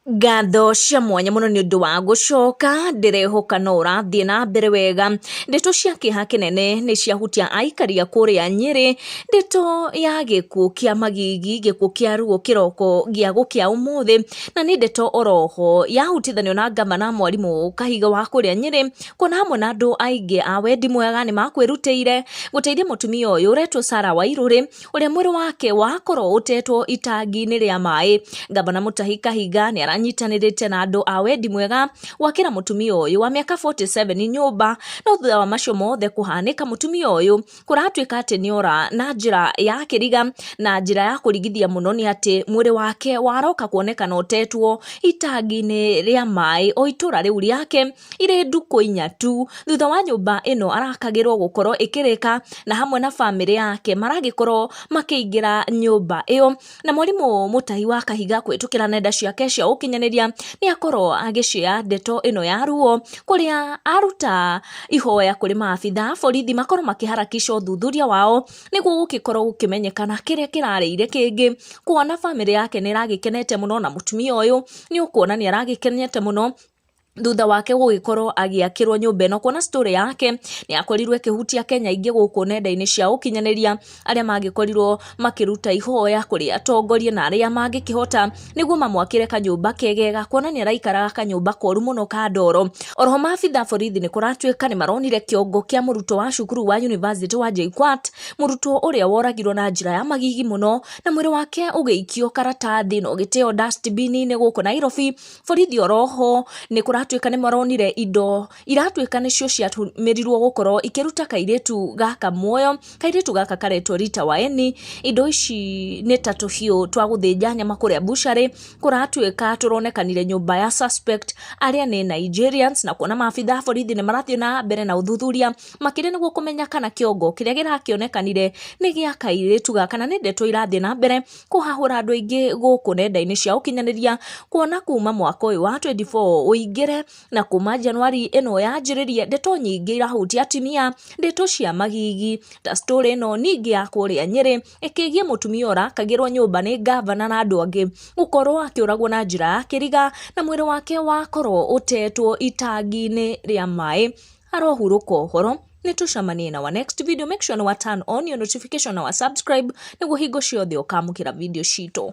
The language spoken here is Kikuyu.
Ngatho cia mwanya mũno nĩ ũndũ wa gũcoka, ndĩrehoka no ũrathiĩ na mbere wega. Ndeto cia kĩeha kĩnene nĩ ciahutia aikari a kũrĩa Nyĩrĩ, ndeto ya gĩkuũ kĩa magigi, gĩkuũ kĩa ruo kĩroko gĩa gũkĩa ũmũthĩ, na nĩ ndeto oroho yahutithanio na ngavana Mwarimũ Kahiga wa kũrĩa Nyĩrĩ, kuona hamwe na andũ aingĩ a wendi mwega nĩ makwĩrutĩire gũteithia mũtumia ũyũ ũretwo Sarah Wairũrĩ, ũrĩa mwĩrĩ wake wakorwo ũtetwo itangi-inĩ rĩa maĩ. Ngavana Mutahi Kahiga nĩ aranyitanĩrĩte na andũ a wendi mwega gwakĩra mũtumia ũyũ wa mĩaka 47 nyũmba, no thutha wa macio mothe kũhanĩka mũtumia ũyũ kũratuĩka atĩ nĩ ora na njĩra ya kĩriga na njĩra ya kũrigithia mũno nĩ atĩ mwĩrĩ wake waroka kuonekana ũtetwo itangi-inĩ rĩa maĩ o itũra rĩu rĩake irĩ ndukũ inya tu thutha wa nyũmba ĩno arakagĩrwo gũkorwo ĩkĩrĩka na hamwe na bamĩrĩ yake maragĩkorwo makĩingĩra nyũmba ĩyo. Na mwarimũ Mutahi wa Kahiga kũhĩtũkĩra nenda ciake cia ũkinyanĩria nĩ akorwo agĩshare ndeto ĩno ya ruo kũrĩa aruta ihoya kũrĩ maabitha a borithi makorwo makĩharakisha ũthuthuria wao nĩguo gũgĩkorwo gũkĩmenyekana kĩrĩa kĩrarĩire kĩngĩ, kuona bamĩrĩ yake nĩ ĩragĩkenete mũno na mũtumia ũyũ nĩ ũkuona nĩ aragĩkenete mũno thutha wake gũgĩkorwo agĩakĩrwo nyũmba ĩno. Kuona story yake nĩ yakorirwo ĩkĩhutia Kenya aingĩ gũkũ nenda-inĩ cia ũkinyanĩria arĩa magĩkorirwo makĩruta ihoya kũrĩ atongoria na arĩa mangĩkĩhota nĩguo mamwakĩre kanyũmba kegega, kuona nĩ araikaraga kanyũmba koru mũno ka ndoro. Oroho maabitha a borithi nĩ kũratuĩka nĩ maronire kĩongo kĩa mũrutwo wa cukuru wa university wa JKUAT, mũrutwo ũrĩa woragirwo na njĩra ya magigi mũno na mwĩrĩ wake ũgĩikio karatathi na ũgĩteo dustbin-inĩ gũkũ Nairobi. Borithi oroho nĩ kũratuĩka nĩ maronire indo iratuĩka nĩcio ciatũmĩrirwo gũkorwo ikĩruta kairĩtu gaka muoyo. Kairĩtu gaka karetwo Rita Waeni. Indo ici nĩ ta tũhiũ twa gũthĩnja nyama kũrĩa bucharĩ, kũratuĩka tũronekanire nyũmba ya suspect arĩa nĩ Nigerians, na kuona maabitha a borithi nĩ marathiĩ na mbere na ũthuthuria makĩria nĩguo kũmenya kana kĩongo kĩrĩa kĩrakĩonekanire nĩ gĩa kairĩtu gaka, na nĩ ndeto irathiĩ na mbere kũhahũra andũ aingĩ gũkũ nenda-inĩ cia ũkinyanĩria, kuona kuma mwaka ũyũ wa 24 ũingĩre na kuma Januari ĩno yanjĩrĩrie, ndeto nyingĩ irahutia atumia, ndeto cia magigi ta story ĩno ningĩ ya kũrĩa Nyĩrĩ ĩkĩgiĩ mũtumia ũrakagĩrwo nyũmba nĩ ngavana na andũ angĩ gũkorwo akĩũragwo na njĩra ya kĩriga na mwĩrĩ wake wakorwo ũtetwo itangi-inĩ rĩa maĩ. Arohurũka ũhoro. Nĩ tũcemanie na wa next video. Make sure nĩ wa turn on your notification na wa subscribe nĩguo hingo ciothe ũkamũkĩra video citũ.